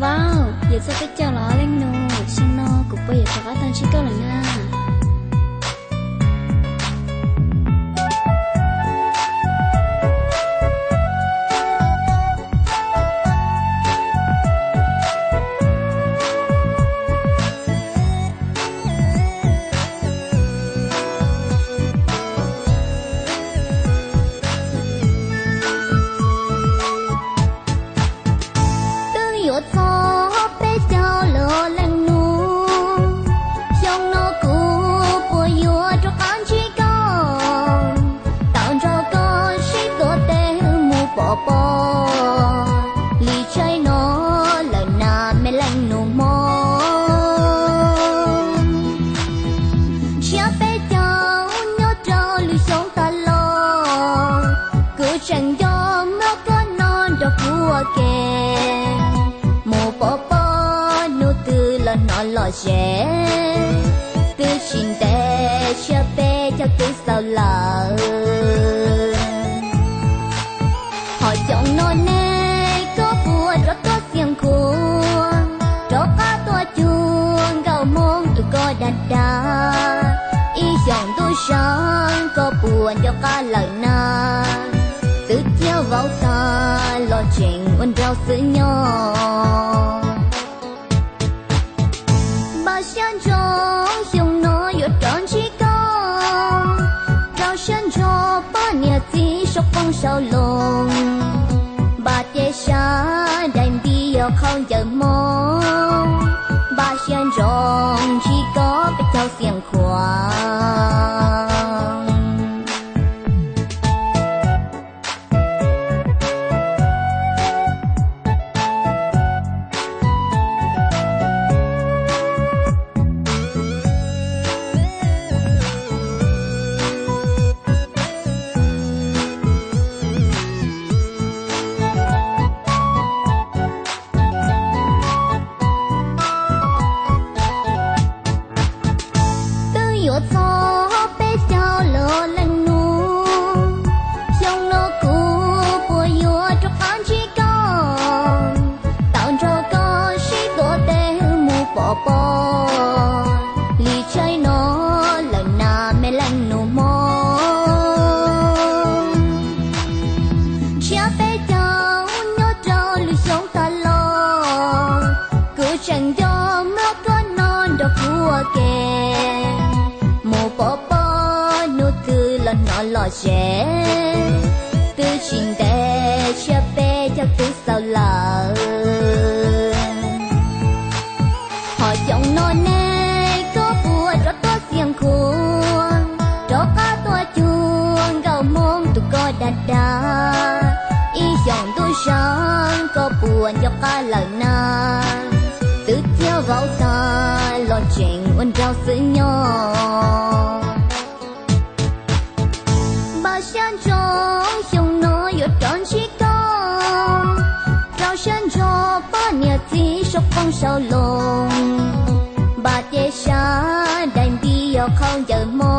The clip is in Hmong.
Vauv, yuav txog peb caug los leej nus, xyoo no kuv puas yuav rov qab tau ntsib koj lawm na? Twb yuav txog peb caug los leej nus, xyoo no kuv puas yuav rov qab ntsib koj, tau nrog koj sib tuav tes mus pov pob li tshais no lawm na me leej nus Hmoob. Tshiab peb caug nyob rau lwm xyoo tas los, kuv tseem nco muab koj no nrog kuv ua ke mus pov pob hnub twg los hnov lom zem, twb tsis ntev tshiab peb caug twb xaus lawm. Ho xyoo no ne koj puas rov tuaj Xiav Khuam, rov qab tuaj cuag nkauj Hmoob tus koj dag dag, ib xyoos ntuj sab koj puas nco qab lawm na? Twb ciaj vauv tag los tseem ua nraug xwb nyob. Npaj siab ntsoov xyoo no yuav rov ntsib koj, rau siab ntso poj niam txiv sau qoob sau loo, npaj cev sab dais nti yog qhau ncaws hmo, npaj siab ntsoov ntsib koj peb caug Xiav Khuam. Twb yuav txog peb caug los leej nus, xyoo no kuv puas yuav rov qab ntsib koj, tau nrog koj sib tuav tes mus pov pob li tshais no lawm na me leej nus Hmoob. Tshiab peb caug nyob rau lwm xyoo tas los, kuv tseem nco muab koj no nrog kuv ua ke mus pov pob hnub twg los hnov lom zem, twb tsis ntev tshiab peb caug twb xaus lawm. Ho xyoo no ne koj puas rov tuaj Xiav Khuam, rov qab tuaj cuag nkauj Hmoob tus koj dag dag, ib xyoos ntuj sab koj puas nco qab lawm na? Twb ciaj vauv tag los tseem ua nraug xwb nyob. Npaj siab ntsoov xyoo no yuav rov ntsib koj, rau siab ntso poj niam txiv sau qoob sau loo, npaj cev sab dais nti yog qhau ncaws hmo,